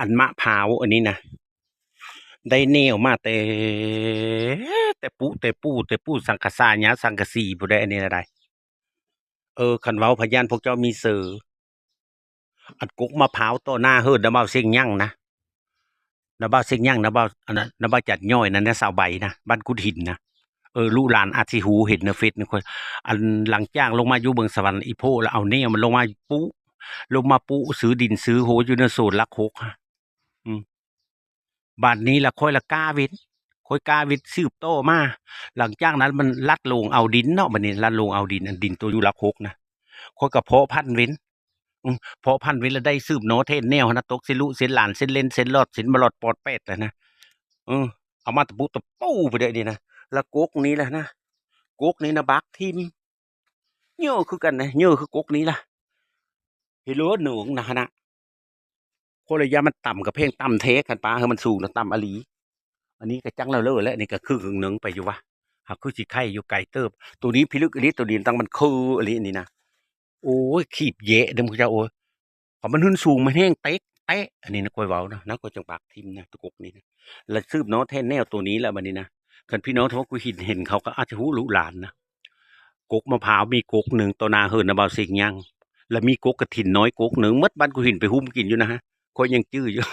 ອັນມະພ້າວອັນນີ້ນະ ໄດ້ແນວມາແຕ່ ແຕ່ປຸແຕ່ປູແຕ່ປູສັງກະສາຍາສັງກະສີພຸ້ນໃດ໋ ອັນນີ້ນະໄດ໋. ເອີ ຄັນເວົ້າພະຍານພວກເຈົ້າມີເຊີ ອັນກົກມະພ້າວຕໍ່ໜ້າເຮືອນນາບ່າວເສັງຍັງນະ ນາບ່າວເສັງຍັງ ນາບ່າວ ອັນນັ້ນ ນາບ່າວຈັນຍ້ອຍນັ້ນນະ ສາວໃບນະ ບ້ານກຸດຫີນນະ. ເອີ ລູກຫຼານອາດຊິຮູ້ ເຫັນໃນເຟສນະຂ້ອຍ ອັນຫຼັງຈາກລົງມາຢູ່ເມືອງສະຫວັນ ອີ່ໂພລະເອົາແນວມັນລົງມາປຸ ລົງມາປຸຊື້ດິນຊື້ໂຮຢູ່ໃນໂຊນຫຼັກຫົກ ອືມ ບາດນີ້ລະຂ້ອຍລະກ້າເວັນ ຂ້ອຍກ້າເວັນສືບຕໍ່ມາ. ຫຼັງຈາກນັ້ນມັນລັດໂລງເອົາດິນເນາະ ບາດນີ້ລັດໂລງເອົາດິນ ອັນດິນຕົວຢູ່ຫຼັກຫົກນະ ຂ້ອຍກໍເພາະພັນເວັນ ອືມ ເພາະພັນເວັນລະໄດ້ສືບໜໍ່ແທນແນວຫັ້ນນະ ຕົກເຊັ່ນລູກເຊັ່ນຫຼານ ເຊັ່ນເຫຼັ້ນ ເຊັ່ນຫຼອດ ເຊັ່ນມະຫຼອດປອດແປດລະນະ. ເອີ ເອົາມາຕະປຸຕະປູໄປເດ້ນີ້ນະ ລະກົກນີ້ລະນະ ກົກນີ້ນະບັກຖິ້ມ ເຍີຄືກັນນະ ເຍີຄືກົກນີ້ລະ ເຮັດໂລດໜຶ່ງນະຫັ້ນນະ. ຄົນລະຢ່າງ ມັນຕ່ຳກະແພງ ຕ່ຳແທ້ ຄັນປາໃຫ້ມັນສູງນະ ຕ່ຳອີ່ຫຼີ. ອັນນີ້ກະຈັກແລ້ວເລີແຫຼະ ນີ້ກະຄືເຄິ່ງໜຶ່ງໄປຢູ່ວະ ຫາກຄືຊິໄຄຢູ່ ໄກເຕີບ. ໂຕນີ້ພິລຶກອີ່ຫຼີ ໂຕນີ້ຕັ້ງມັນຄືອີ່ຫຼີອັນນີ້ນະ. ໂອ້ຍ ຄີບແຢະເດີໝູ່ເຈົ້າ ໂອ້ຍ ຄັນມັນຂຶ້ນສູງ ມັນແຮງເຕະ ແຕະ ອັນນີ້ນະ ຂ້ອຍເວົ້ານະ ນະ ຂ້ອຍຈັ່ງປາກຖິ້ມນະ ຕະກົກນີ້ນະ. ລະສືບເນາະ ແທນແນວໂຕນີ້ລະ ບາດນີ້ນະ ຄັນພີ່ນ້ອງທາງບ້ານກຸດຫີນເຫັນ ເຂົາກໍອາດຈະຮູ້ ລູກຫຼານນະ. ກົກມະພ້າວມີກົກໜຶ່ງຕໍ່ໜ້າເຮືອນນາບ່າວເສັງຍັງ ລະມີກົກກະຖິນນ້ອຍກົກໜຶ່ງ ໝົດບ້ານກຸດຫີນໄປຮຸມກິນຢູ່ນະ ຂ້ອຍຍັງຈື່ຢູ່.